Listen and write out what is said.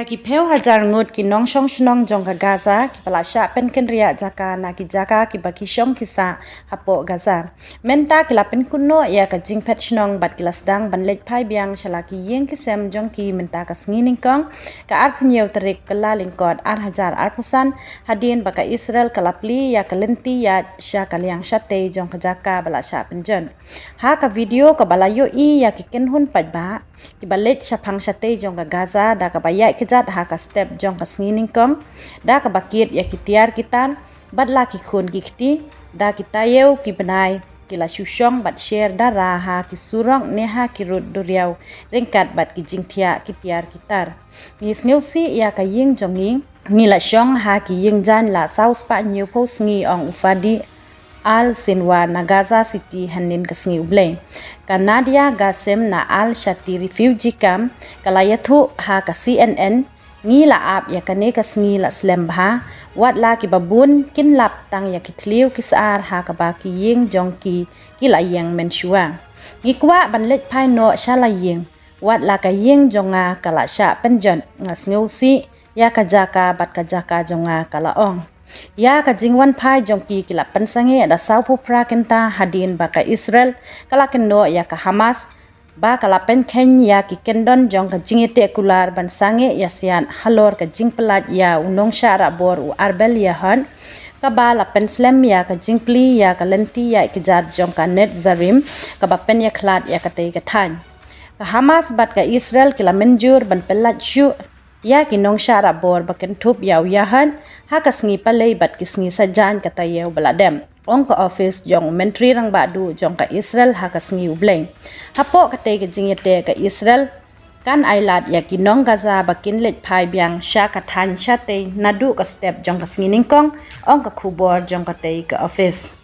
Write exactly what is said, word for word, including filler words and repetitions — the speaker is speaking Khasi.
Ki phew hajar ngut ki nongshong shnong jong ka Gaza kiba la shah pynkynriah jaka na ki jaka kiba ki shong ki sah hapoh Gaza. Mynta ki la pynkut noh ïa ka jingphet shnong bad ki la sdang ban leit phai biang sha la ki ïing ki sem jong ki mynta ka sngi nyngkong, ka arphew hynñiew tarik Kyllalyngkot ar hajar arphew san, hadien ba ka Israel ka la plie ïa ka lynti ïaid sha ka liang shatei jong ka jaka ba la shah pynjot. Ha ka video kaba la ïohi ïa ki kynhun paidbah kiba leit shaphang shatei jong ka Gaza da kaba ïaid kjat ha ka step jong ka sngi nyngkong, da kaba kit ïa ki tiar ki tar bad la ki khun ki kti, da ki taïew ki bnai ki la shu shong bad sher dara ha ki surok ne ha ki rud duriaw ryngkat bad ki jingthiah ki tiar ki tar. Ngi sngewsih ïa ka ïing jong ngi, ngi la shong ha ki ïing jaiñ la saw spah hynñiew phew sngi, ong u Fadi Al Sinwar na Gaza City hynnin ka sngi U Blei. Ka Nadia Gassim na Al Shati refugee camp ka la ïathuh ha ka C N N, ngi la ap ïa kane ka sngi la slem bha, wat la kiba bun kin lap tang ïa ki thliew ki sar ha kaba ki ïing jong ki ki la ïeng mynshuwa. Ngi kwah ban leit phai noh sha la ïing, wat la ka ïing jong nga ka la shah pynjot, nga sngewsih ïa ka jaka bad ka jaka jong nga, ka la ong. Ïa ka jingwan phai jong ki ki la pynsangeh da sawphew phra kynta hadien ba ka Israel ka la kynnoh ïa ka Hamas ba ka la pynkheiñ ïa ki kyndon jong ka jingïateh kular ban sangeh ïasiat halor ka jingpyllait ïa u nongshah rahbor u Arbel Yahoud, kaba la pynslem ïa ka jingplie ïa ka lynti ïaid kjat jong ka Netzarim kaba pynïakhlad ïa katei ka thaiñ. Ka Hamas bad ka Israel ki la mynjur ban pyllait shuh ïa ki nongshah rahbor ba kynthup ïa u Yahoud ha ka sngi Palei bad ki sngi Saitjaiñ ka taïew ba la dep, ong ka ophis jong u Myntri Rangbah Duh jong ka Israel ha ka sngi U Blei. Hapoh katei ka jingïateh ka Israel kan ailad ïa ki nong Gaza ba kin leit phai biang sha ka thaiñ shatei naduh ka step jong ka sngi nyngkong, ong ka khubor jong katei ka ophis.